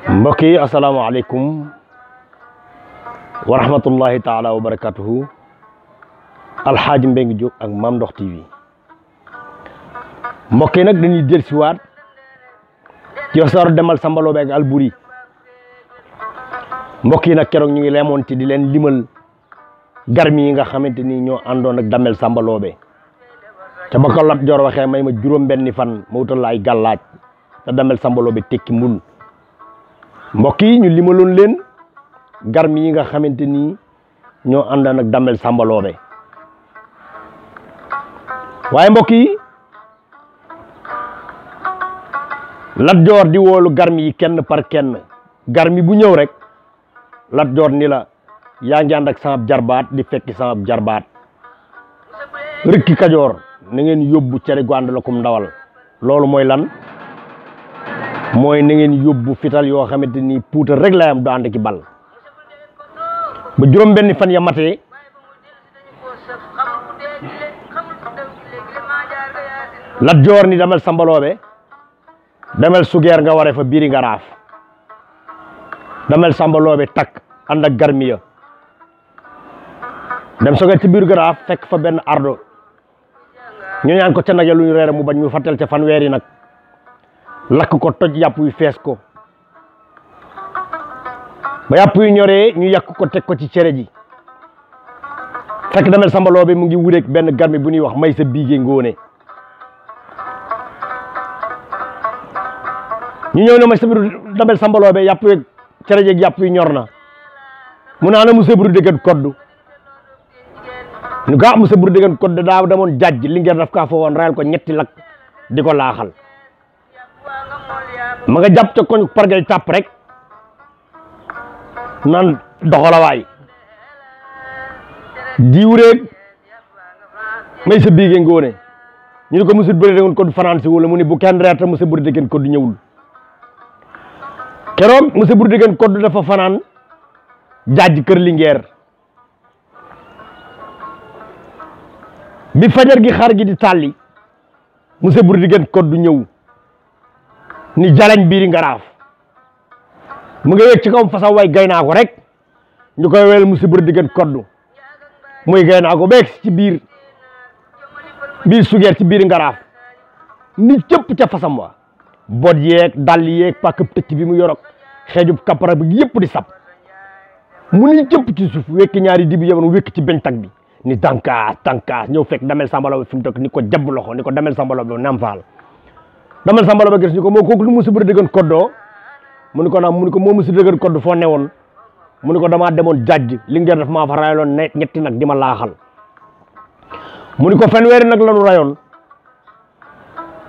mbokk yi asalaamaaleykum wa rahmatullahi taala wa barakatuhu alxaaji Mbengue Diop ak Mame Ndokh TV mbokk yi nag dañuy dellusiwaat ci wasaaru demal samba lobe ak alboury mbokk yi nag keroog ñu ngi leemoon ci di leen limal garmi yi nga xamante ni ñoo àndoon ak damel samba lobe te ba ko Lat Joor waxee may ma juróom benni fan ma wutal la ay gàllaaj te damel samba lobe tekki mbul mbokk yi ñu limaloon leen garmi yi nga xamante ni ñoo àndoon ak damel samba lobe waaye mbokk yi Lat Joor di woolu garmi yi kenn par kenn garmi bu ñëw rek Lat Joor ni la yaa ngi ànd ak sama jarbaat di fekki sama jarbaat rëkki Kajoor na ngeen yóbbu cere gu ànd la kum ndawal loolu mooy lan mooy na ngeen yóbbu fital yoo xamante ni puutar rek la am du ànd ki bal ba juróom benni fan ya matee Lat Joor ni damel samba lobe damel sugeer nga waree fa biiri ngaraaf damel samba lobe takk ànd ak garmi ya dem sugeer ci biir ngaraaf fekk fa benn ardo ñu ñaan ko ca nag ya lu ñu reere mu bañ mu fàttal ca fanweeri nag lakk ko toj yàpp yu fees ko ba yàpp yu ñoree ñu yàq ko teg ko ci cere ji fekk damel samba lobe mu ngi wureeg benn garmi bu ñuy wax may sa biige ngoone ñu ñëw ne ma sëbru damel samba lobe yàpp yeeg cere jeeg yàpp yu ñor na mu ne ana mu sëbru déggan koddu ñu gaa mu sëbru déggan koddu daa demoon jajj li ngeen daf kaa fa woon rayal ko ñetti lak di ko laaxal ma nga jàpp ca koñ pargay tàpp rek naan doxalawaay diwréeg may sa biige ngoone ñu ne ko musul bëri déggan koddu fanaan si wala mu ne bu kenn reerta mu sëbru déggan koddu ñëwul keroog monsieur Bour Degen Koddu dafa fanaan jaaj kër Linguère bi fajar gi xar gi di tàlli monsieur Bour Degen Koddu ñëw ni jalañ biiri ngaraaf mu nga yëg ci kaw fasaw way gay naa ko rek ñu koy wel monsieur Bour Degen Koddu muy gay naa ko beeg ci biir sugeer ci biiri ngaraaf ni cëpp ca fasam wa bot yeeg dàll yeeg pàkk tëcc bi mu yorok xeejub kapara bi yëpp di sab mu ni jëpp ci suuf wekki ñaari dibi yeboon wekk ci beñtag bi ni tànkaas ñëw fekk damel samba lobe fi mu toog ni ko jabb loxo ni ko damel samba lobe naam faal damel samba lobe gis ni ko moo kooku lu monsieur Bour Degen Koddu mu ni ko naam mu ni ko moo monsieur Degen Koddu foo newoon mu ni ko damaa demoon jajj li ngeen def maa fa rayaloon ne ñetti nag di ma laaxal mu ni ko fanweeri nag lanu rayoon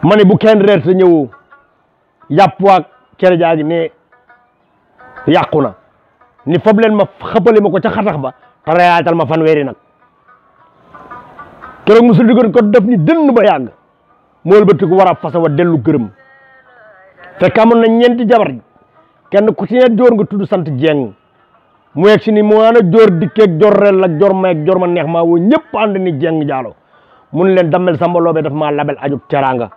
ma ni bu kenn reer te ñëwoo yàpp waag cere jaagi ne yàqu na ni fob leen ma xëppale ma ko ca xatax ba te reyaatal ma fanweeri nag keroog monsieur Degen Koddu def ni dënn ba yàgg mool ba ti ko war a fasa wa dellu gërëm fekk amoon na ñeenti jabar kenn ku ci ne joor nga tudd sant Jeng mu yegg si ni mu ana joor dikkeeg jor rel ak jor mayeg jor ma neex maa woo ñëpp ànd ni Jeng jaalo mun leen damel samba lobe daf maa label ajub teraanga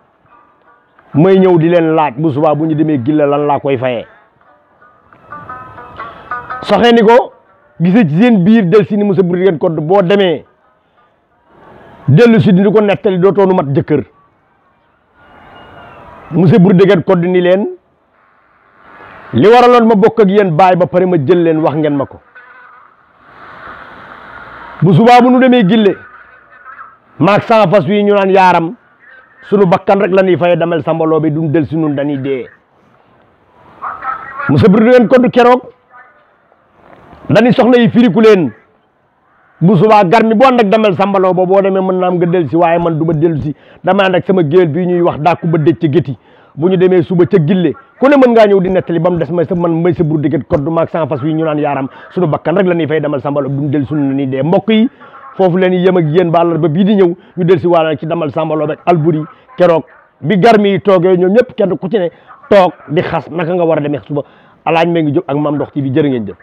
may ñëw di leen laaj bu subaa bu ñu demee gilla lan laa koy fayee soxee ni ko gisee ci seen biir del si ni monsieur Bour Degen Koddu boo demee dellu si di ko nettali dootoonu mat jëkkër monsieur Bour Degen Koddu ni leen li waraloon ma bokk ak yéen baay ba pare ma jël leen wax ngeen ma ko bu subaa bu nu demee gille maag sama fas wi ñu naan yaaram sunu bakkan rek la ñuy fay damel samba lobe duñ del si nun dañuy dee monsieur Bour Degen Koddu keroog dañuy soxla yi firiku leen bu subaa garmi boo ànd ak damel samba lobe boo demee mën naa am nga del si waaye man du ma dellu si dama ànd ak sama géwél bii ñuy wax dàkku ba dëj ca gétti bu ñu demee suba ca gille ku ne mën ngaa ñëw di nettali ba mu des may sa Bour Degen Koddu maag sama fas wi ñu naan yaaram sunu bakkan rek la ñuy fay damel samba lobe duñ del si nun dañuy dee mbokk yi foofu leen yem ak yéen ba àllarba bii di ñëw ñu del si waala ci damel samba lobe ak alboury keroog bi garmi yi toogee ñoom ñëpp kenn ku ci ne toog di xas naka nga war a demee suba Alaaji Mbengue Diop ak Mame Ndokh TV jërë ngeen jëf